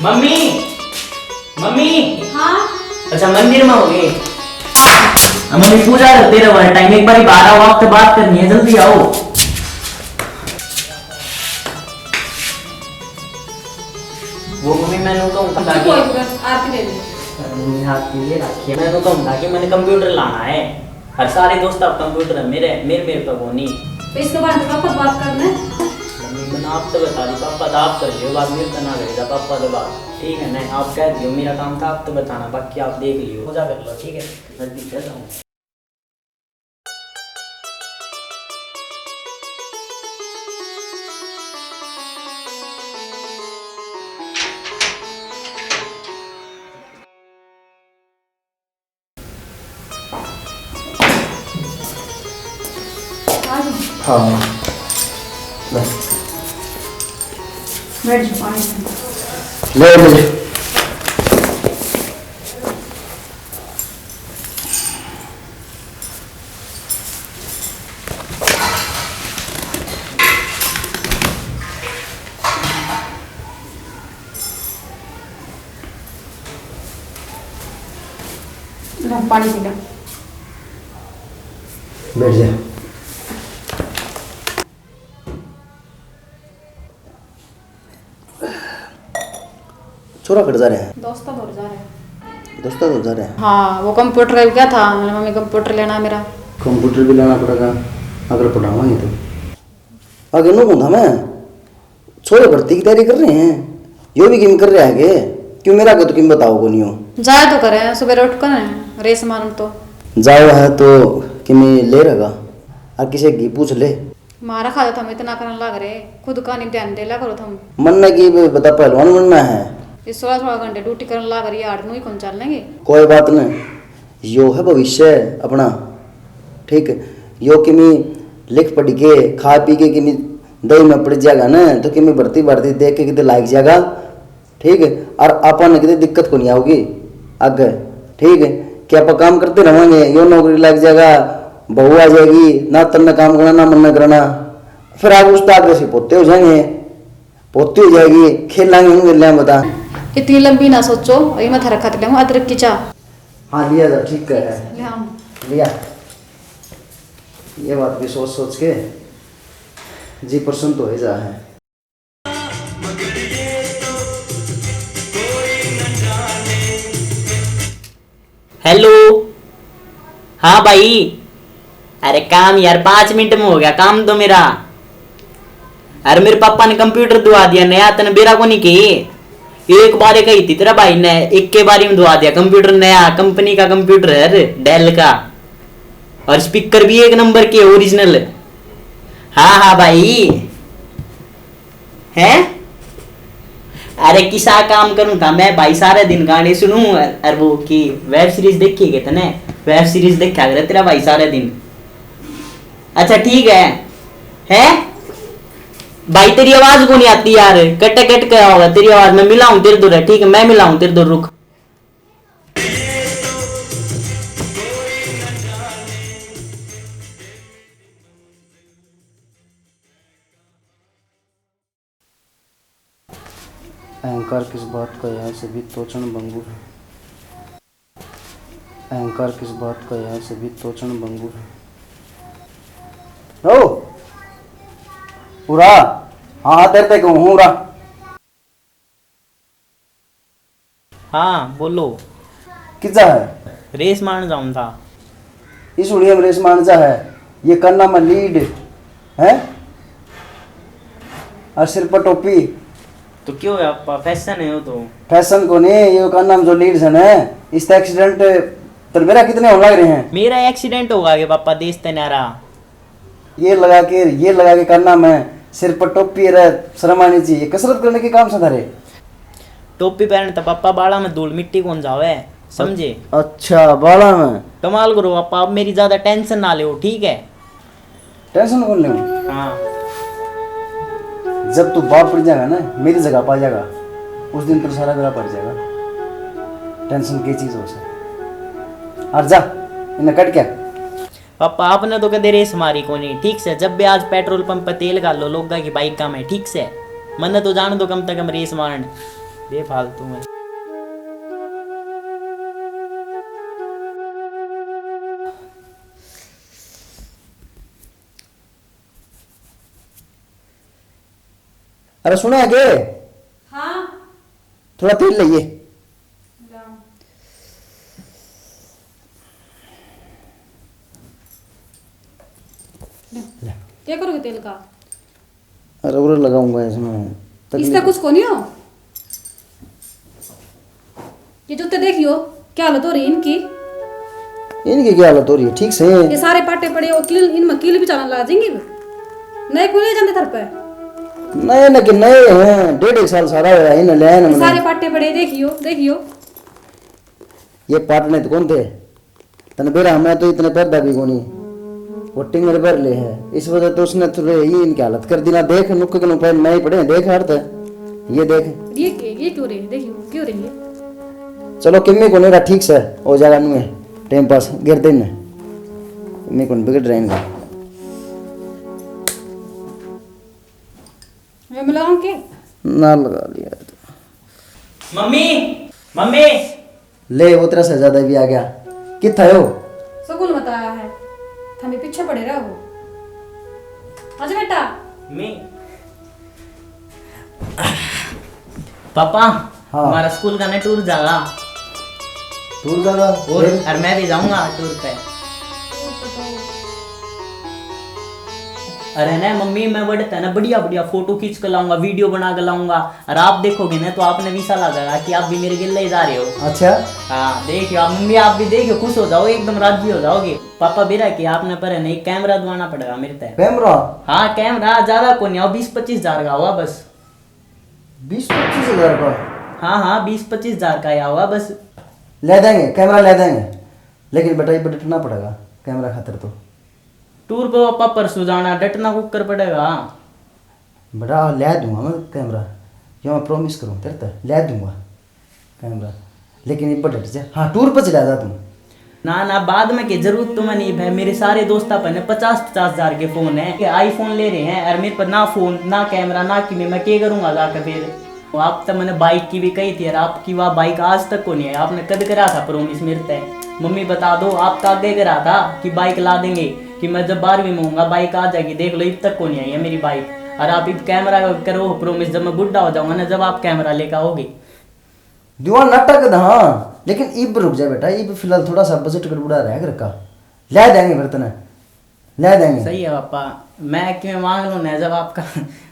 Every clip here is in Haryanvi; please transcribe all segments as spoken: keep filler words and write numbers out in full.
Mummy, mummy. हाँ? अच्छा, मंदिर में हो गए। हाँ, मम्मी, पूजा करते रहो, टाइम एक बार बाहर आओ, आपसे बात करनी है, जल्दी आओ। वो मम्मी, मैंने कहूँ था कि कोई बात, आरती ले ले। अरे मम्मी, आरती ले रखी है। मैंने कहूँ था कि मैंने कंप्यूटर लाना है। अरे सारे दोस्त अब कंप्यूटर है मेरे, मेरे, मेरे पे वो नहीं। तो इसके बारे में पापा से बात करना है। मम्मी, मैंने आप तो बता दी, पापा तो आप कर लियो बात, मेरे तो ना करेगा पापा तो बात। ठीक है ना, आप कह दियो, मेरा काम था आप तो बताना, बाकी आप देख लियो, पूजा कर लो, ठीक है? मैं भी चलता हूँ। आ जाओ। हाँ। ले। बैठ जाओ, पानी पी। ले, ले। लो, पानी पी लो। बैठ जा। छोरा कट जा रहे हैं? दोस्तों, दौड़ जा रहे हैं। दोस्तों, दौड़ जा रहे हैं? हाँ, वो कंप्यूटर का भी क्या था, मैंने, मम्मी, कंप्यूटर लेना है मेरा। कंप्यूटर भी लेना पड़ेगा, अगर पढ़ावांगे तो। आगे नो कौन था मैं, छोरे भर्ती की तैयारी कर रहे हैं, यो भी किम कर रहा है के? क्यों, मेरा के तो किम बताओ को नहीं हो। जाए तो करे, सुबह उठ कर रेस मारन तो। जाओ है तो किमी ले रहेगा, और किसे की पूछ ले। मारा खा थम इतना करन लाग रहे, खुद का नहीं ध्यान दे ला करो थम। मन ने की बता, पहलवान बनना है। ये सोलह सोलह घंटे ड्यूटी करन लाग रही है, आठ नौ ही कौन चल लेंगे? कोई बात नहीं, यो है भविष्य अपना। ठीक, यो किमी लिख पढ़ के, खा पी के किमी दही में पड़ जाएगा ना, तो किमी भर्ती भर्ती देख के कितने लाग जाएगा। ठीक है, और अपन कितनी दिक्कत को नहीं आओगी आगे। ठीक है, कि आप काम करते रहेंगे, यो नौकरी लग जाएगा, बहू आ जाएगी, ना तन्ने काम करना, ना मन्ने करना, फिर आप उस्ताद जैसे पोते हो जाएंगे, पोती हो जाएगी, खेलांगे हम, खेल बता। इतनी लंबी ना सोचो, अभी मैं थारा खत ले अदरक की चाह। हाँ, लिया जा, ठीक है। ले आऊं। लिया। ये बात भी सोच सोच के जी प्रसन्न तो हो ही जा है। हेलो। हाँ भाई। अरे काम यार, पाँच मिनट में हो गया काम तो मेरा। अरे मेरे पापा ने कंप्यूटर दुआ दिया नया, तने बेरा को नहीं के। एक बार कही थी तेरा भाई ने, एक के बारी में दुआ दिया कंप्यूटर नया, कंपनी का कंप्यूटर है, अरे डेल का। और स्पीकर भी एक नंबर के ओरिजिनल। हाँ हाँ भाई। हैं? अरे किसा काम करूँ था मैं भाई, सारे दिन गाने सुनूं। और वो की वेब सीरीज देखी के तने? वेब सीरीज देखा करे तेरा भाई सारे दिन। अच्छा ठीक है। हैं? भाई तेरी आवाज को नहीं आती यार, कट कट के होगा तेरी आवाज। मैं मिलाऊं तेरे दो, ठीक है, मैं मिलाऊं तेरे दो, रुक। अहंकार किस बात का है, सभी तोचन बंगुर। अहंकार किस बात का है, सभी तोचन बंगुर। ओ, पूरा। हाँ, हाँ, तेरे तक हूँ, पूरा। हाँ, बोलो। किजा है? रेस मारन जाऊँ था। इस उड़िया में रेस मारन जा है। ये काना में लीड है और सिर पर टोपी। तो क्यों है आपा, फैशन है वो तो। फैशन को नहीं, ये काना में जो लीड है ना, इसका एक्सीडेंट तर मेरा कितने होने लग रहे हैं। मेरा एक्सीडेंट होगा के पापा, देश ते न्यारा। ये लगा के, ये लगा के करना मैं, सिर पर टोपी रे, शर्म आनी चाहिए। कसरत करने के काम से धरे। टोपी पहन तो पापा बाला में धूल मिट्टी कौन जावे, समझे? अच्छा, बाला में। कमाल करो पापा, अब मेरी ज्यादा टेंशन ना लो, ठीक है? टेंशन कौन ले? हाँ। जब तू बाप बन जाएगा ना, मेरी जगह पा जाएगा, उस दिन तेरा सारा बेड़ा पड़ जाएगा। टेंशन की चीज हो से? और जा, इन्हें कट क्या? पापा, आपने तो कदे रेस मारी कोनी, ठीक से? जब भी आज पेट्रोल पंप पे तेल घाल लो, लोगा की बाइका में, ठीक से? मन्ने तो जान दो कम से कम रेस मारन। बेफालतू में। अरे सुना के? हाँ। थोड़ा तेल लाइए। ला। ले। क्या करोगे तेल का? अरे उरे लगाऊंगा इसमें। इससे कुछ को नहीं हो। ये जूते देखियो, क्या हालत हो रही है इनकी। इनकी क्या हालत हो रही है? ठीक से ये सारे पाटे पड़े हो, कील, इनमें कील भी चालन लग जाएंगी। नए को ले जाते घर पे। नए ना कि नए हैं, डेढ़ एक साल सारा होया इन्हें ले आए ना ये मैंने। सारे पाटे पड़े, देखियो, देखियो। ये पाटने तो कौन थे? तने बेरा, मैं तो इतने पैदा भी कोनी। वो टिंगर भर ले है, इस वजह तो उसने थोड़े ही इनकी हालत कर दी ना। देख, नुक्के के नुक्के मैं ही पड़े, देख हर ते। ये देख। ये के, ये क्यों रही है? देखियो, क्यों रही है? चलो, किम्मी को नहीं रहा, ठीक से हो जाएगा नुए। टाइम पास गिर दे ने। किम्मी को नहीं बिगड़ रहे इनका। मैं मिलाऊं के? ना लगा लिया। Mummy, mummy. ले, वो तेरा शहजादा भी आ गया। कित आयो? स्कूल मत आया है, थमे पीछे पड़े रहो। आजा बेटा। मम्मी। पापा, हाँ। हमारा स्कूल का ना टूर जागा। टूर जागा? और, फिर? और मैं भी जाऊंगा टूर पे। अरे ना मम्मी, मैं बड़े तै ना बढ़िया बढ़िया फोटो खींच के लाऊंगा, वीडियो बना के लाऊंगा, और आप देखोगे ना तो आपने भी ऐसा लगेगा कि आप भी मेरे गेले ही जा रहे हो। अच्छा। हाँ, देखियो आप मम्मी, आप भी देखियो, खुश हो जाओ, एकदम राजी हो जाओगे। पापा बेरा कि आपने पर है ना एक कैमरा दवाना पड़ेगा मेरे तै। कैमरा? हाँ, कैमरा ज्यादा को नहीं, बीस पच्चीस हजार का हुआ बस। बीस पच्चीस हजार का? हाँ, हाँ, बीस पच्चीस हजार का आया हुआ बस। ले देंगे, कैमरा ले देंगे, लेकिन बेटा, ये डटना पड़ेगा कैमरा खातर तो। टूर पे पापा परसों जाना, डटना कुकर पड़ेगा। बेटा, ले दूंगा मैं कैमरा, यो मैं प्रॉमिस करूँ तेरे तै, ले दूंगा कैमरा, लेकिन ये डट जा। हाँ, टूर पे चला जा तू। ना, ना, बाद में के जरूरत तो मैं नहीं है। मेरे सारे दोस्तां पर ने पचास पचास हजार के फोन है, के आईफोन ले रहे हैं, और मेरे पर ना फोन, ना कैमरा, ना किमे, मैं के करूंगा जाकर फिर? आप तो मैंने बाइक की भी कही थी, और आपकी वह बाइक आज तक को नहीं है। आपने कद करा था प्रॉमिस मेरे तय? मम्मी बता दो, आप तो आगे करा था कि बाइक ला देंगे, कि मैं जब बारहवीं में होऊंगा बाइक आ जाएगी। देख लो, इब तक को नहीं आई है मेरी बाइक, और आप इब कैमरा करो प्रॉमिस, जब मैं बुढ़ा हो जाऊंगा ना, जब आप कैमरा लेकर आओगे। दीवान नाटक था, हाँ, लेकिन इब रुक जा बेटा, इब फिलहाल थोड़ा सा बजट गड़बड़ा रहा है घर का, ले देंगे फिर तने, ले देंगे। सही है पापा, मैं क्यों मांग लूँ ना जब आपका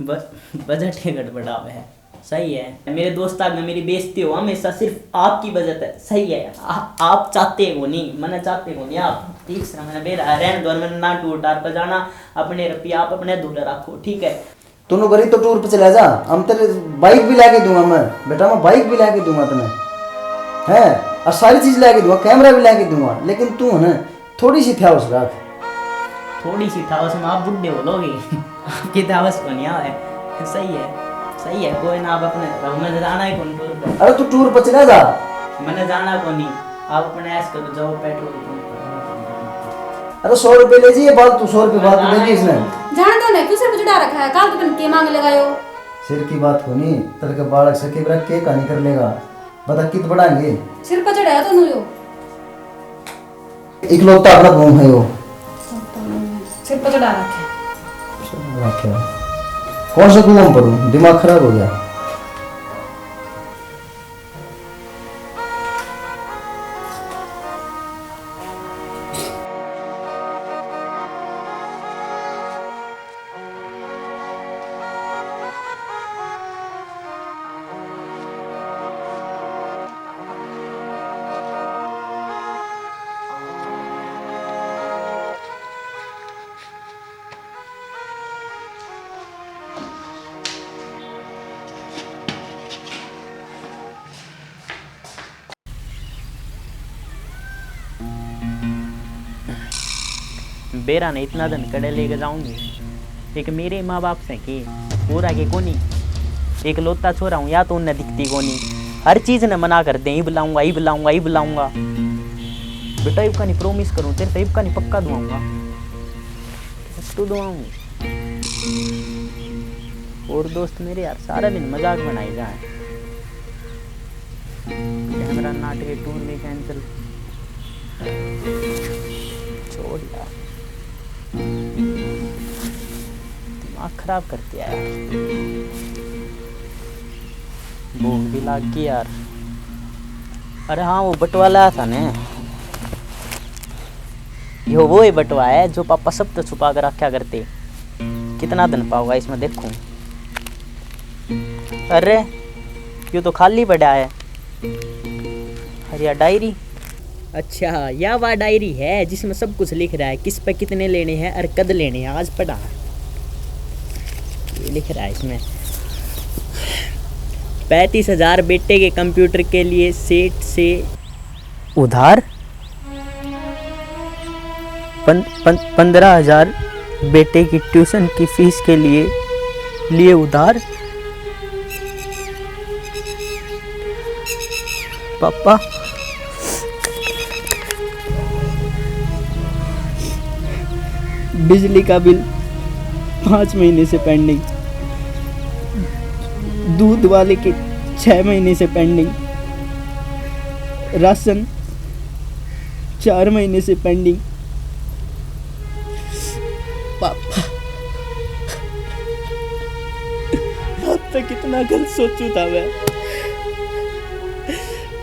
ब-, बजट ही गड़बड़ा हुआ है। सही है, मेरे दोस्त आगे मेरी बेइज्जती हो हमेशा सिर्फ आपकी वजह से। सही है, आ, आप चाहते हो नहीं, मैंने चाहते हो नहीं आप। ठीक से मैंने बेरा रहने दो, मैंने ना टूर टार पर जाना, अपने रुपया आप अपने दूर रखो, ठीक है। तू नौकरी तो टूर पे चला जा, हम तेरे बाइक भी लाके दूंगा मैं, बेटा, मैं बाइक भी लाके दूंगा तने, हैं, और सारी चीज लाके दूंगा, कैमरा भी लाके दूंगा, लेकिन तू है ना, थोड़ी सी थ्यावस रख। थोड़ी सी थ्यावस में आप बुढ़े हो लोगे। आपकी थ्यावस को नहीं आवे। सही है, सही है, कोई ना, आप अपने, अब मैंने जाना ही कौन टूर पे। अरे तू टूर पे चला जा। मैंने जाना को नहीं, आप अपने ऐश करो, जाओ पेट्रोल पंप। अरे सौ रुपये ले जाइए, फालतू सौ रुपये फालतू दे दिए इसने। जान दो ना, क्यों सिर पे चढ़ा रखा है? काल तो के मांग लगायो। सिर की बात को नहीं, तेरे के बालक से के बेरा के कहानी कर लेगा। बता कित बढ़ाएंगे? सिर पे चढ़ाया तो नु यो। इकलौता अपना घूम है यो। सिर पे चढ़ा रखे। चढ़ा रखे। कौन सा कुआं में पड़ूं? दिमाग खराब हो गया। बेरा ने इतना दिन कड़े लेके जाऊंगी। एक मेरे माँ बाप से के पूरा के कोनी, एक लोता छोरा हूँ या तो उन्हें दिखती कोनी। हर चीज ने मना कर दे, इब लाऊंगा, इब लाऊंगा, इब लाऊंगा। बेटा इब का नहीं प्रॉमिस करूँ तेरे से, इब का नहीं पक्का दुआऊंगा। तू दुआऊंगी। और दोस्त मेरे यार सारा दिन मजाक बनाए जाए। नाटक टूर भी कैंसिल। छोड़ यार, दिमाग खराब कर दिया यार। भूख भी लाग गई यार। अरे हाँ, वो बटवा लाया था ने, यो वो ही बटवा है जो पापा सब तो छुपा कर रखा करते। कितना दिन पाऊंगा इसमें, देखूं। अरे, यो तो खाली पड़ा है। अरे यार, डायरी। अच्छा, या वह डायरी है जिसमें सब कुछ लिख रहा है, किस पे कितने लेने हैं और कद लेने हैं। आज पढ़ा, ये लिख रहा है इसमें, पैंतीस हजार बेटे के कंप्यूटर के लिए सेठ से उधार, पन-, पन-, पन्द्रह हजार बेटे की ट्यूशन की फीस के लिए लिए उधार। पापा, बिजली का बिल पाँच महीने से पेंडिंग, दूध वाले के छः महीने से पेंडिंग, राशन चार महीने से पेंडिंग। पापा, आप तो कितना गलत सोचू था मैं,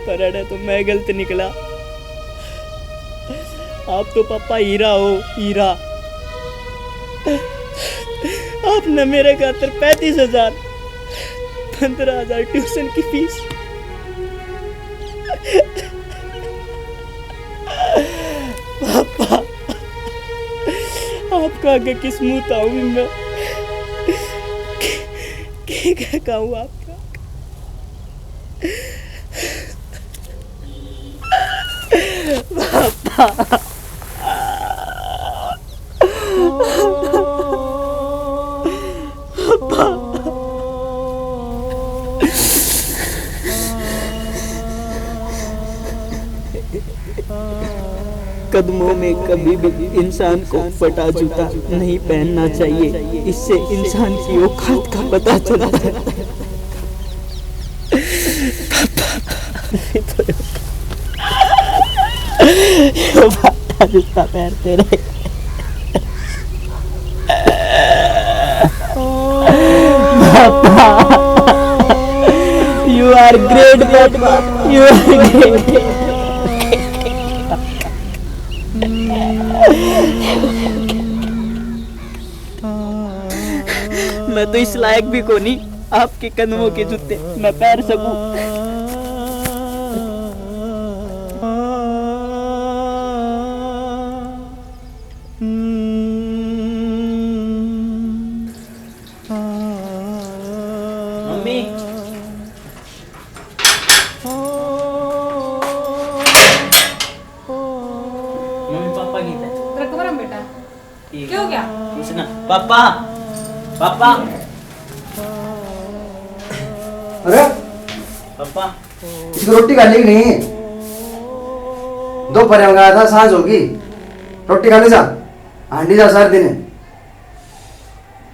पर अड़े तो मैं गलत निकला। आप तो पापा हीरा हो, हीरा। आपने मेरे खातर पैंतीस हजार, पन्द्रह हजार ट्यूशन की फीस। पापा, आपका आगे किस मुंह ताऊं मैं? के, के, के कहूं आपका? पापा। कदमों में कभी भी इंसान को फटा जूता नहीं पहनना चाहिए, इससे इंसान की औकात का पता चलता है। यो फटा जूता पहनते रहे। पापा, you are great, पापा, you are great। मैं तो इस लायक भी कोनी, आपके कदमों के जूते मैं पहन सकूं। मम्मी। मम्मी, पापा की थे? तेरा कमरा में बेटा। ठीक। क्या हो गया? कुछ ना। पापा, पापा। अरे, पापा। इसकी रोटी खा ली कि नहीं? दोपहर में गया था, सांझ होगी। रोटी खा ले जा। हांडी जा सारे दिन।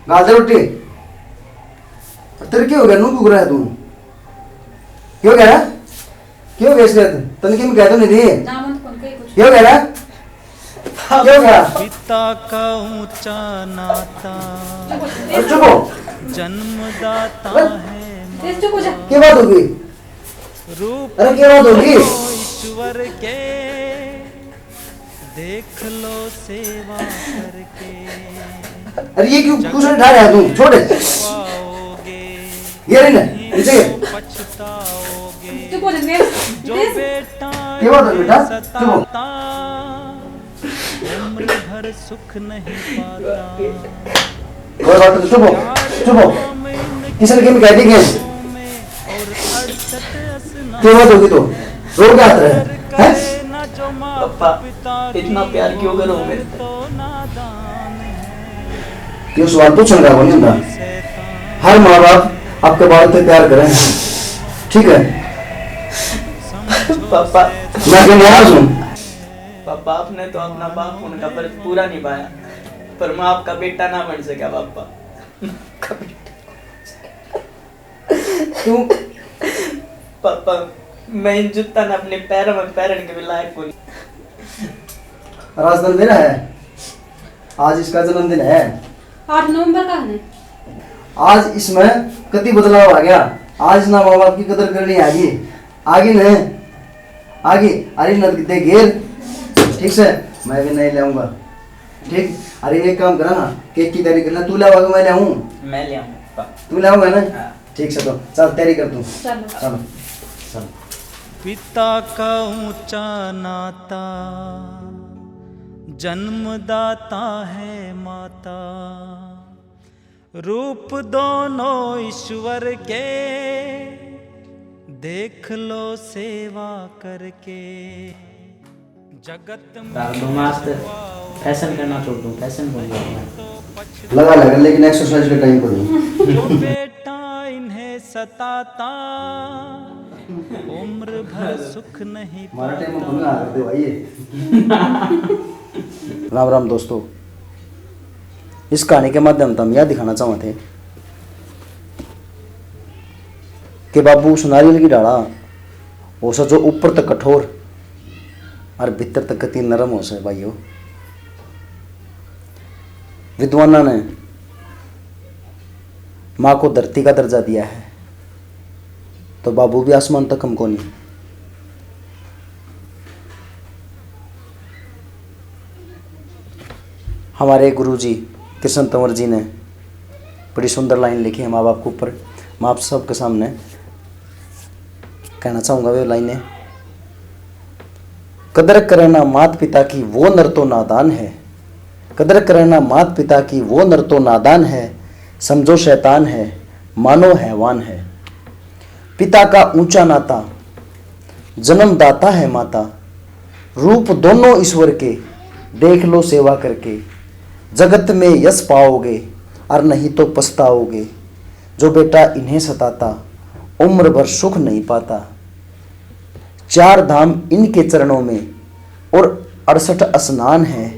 गाल दे रोटी। तेरे क्या हो गया? नू क्यों रहा है तू? क्यों कह रहा? क्यों कह रहा? तने किम कह तो नहीं दी? ना, मन कौन कहे कुछ। क्यों कह रहा? क्यों कह रहा? पिता का ऊंचा नाता। चुप हो। जन्मदाता अरे, है। चुप हो जा। क्या बात होगी? रूप अरे, क्या बात होगी? ईश्वर के देख लो सेवा करके। अरे, ये क्यों, कुछ नहीं उठा रहा है तू? छोड़ दे। पाओगे ये रही ना, नीचे ये। पछताओगे। चुप हो जा, देख, जो देख। बेटा क्या बात है बेटा? चुप हो। सताता, उम्र भर सुख नहीं पाता। कोई बात नहीं, चुप हो, चुप हो। किसी ने किम कह दी क्या? के बात होगी तो? रो क्या हाथ रहे? हैं? पापा, इतना प्यार क्यों करो मेरे पे? ये सवाल पूछने का कोनी होंदा। हर माँ बाप आपके बाल पे प्यार करें, ठीक है? पापा। मैं क्या नाराज हूँ? पापा, आपने तो अपना बाप होने का फर्ज पूरा निभाया, पर मैं आपका बेटा ना बन सका पापा। तू पापा, मैं इन जूता ने अपने पैरों में पहरन के भी लायक कोनी। राजधन मेरा है, आज इसका जन्मदिन है। आठ नवंबर का है। आज इसमें कति बदलाव आ गया। आज ना माँ बाप की कदर करनी आ गई, आ गई न, आ गई। अरे न दे घेर, ठीक से, मैं भी नहीं ले आऊंगा। ठीक, अरे एक काम करा ना, केक की तैयारी करना, तू ले आवा, मैं ले आऊं? मैं ले आऊंगा। तू ले आऊंगा ना? हाँ। ठीक से, तो चल तैयारी कर तू। चलो। चलो। चलो। पिता का ऊंचा नाता, जन्मदाता है माता, रूप दोनों ईश्वर के, देख लो सेवा करके। जगत में तार दो मास्टर, फैशन करना छोड़ दूं, फैशन बन जाऊंगा। लगा लगा, लेकिन एक्सरसाइज के टाइम पर नहीं। जो बेटा इन्हें सताता, उम्र भर सुख नहीं हमारा टाइम में पाता। बंद ना करते भाई ये। राम राम दोस्तों, इस कहानी के माध्यम से हम यह दिखाना चाहते थे कि बाबू उस नारियल की डाला हो सै जो ऊपर तक कठोर और भीतर तक कति नरम हो सै भाइयों। विद्वाना ने माँ को धरती का दर्जा दिया है, तो बाबू भी आसमान तक कम कोनी। हमारे गुरुजी कृष्ण तंवर जी ने बड़ी सुंदर लाइन लिखी है माँ बाप के ऊपर। मैं आप सबके सामने कहना चाहूँगा वे लाइनें। कदर करना मात पिता की वो नर तो नादान है, कदर करना मात पिता की वो नर तो नादान है, समझो शैतान है, मानो हैवान है। पिता का ऊंचा नाता, जन्मदाता है माता, रूप दोनों ईश्वर के, देख लो सेवा करके। जगत में यश पाओगे और नहीं तो पछताओगे। जो बेटा इन्हें सताता, उम्र भर सुख नहीं पाता। चार धाम इनके चरणों में और अड़सठ स्नान है।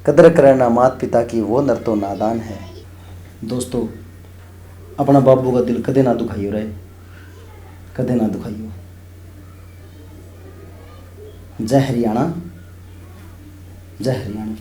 कदर करना मात पिता की, वो नर तो नादान है। दोस्तों, अपना बाबू का दिल कदे ना दुखाइयो रे, कदे ना दुखाइयो। जय हरियाणा, जय हरियाणा।